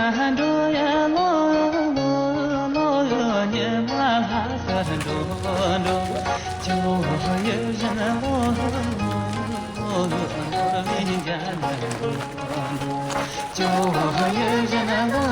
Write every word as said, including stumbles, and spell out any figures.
འགྲོ་ཡ་ལོ། ཉི་མ་ལྷ་ས་འགྲོ་འགྲོ། ཇོ་བོ་ཡིད་བཞིན་ལོ། ཇོ་བོ་ཡིད་བཞིན་ལོ།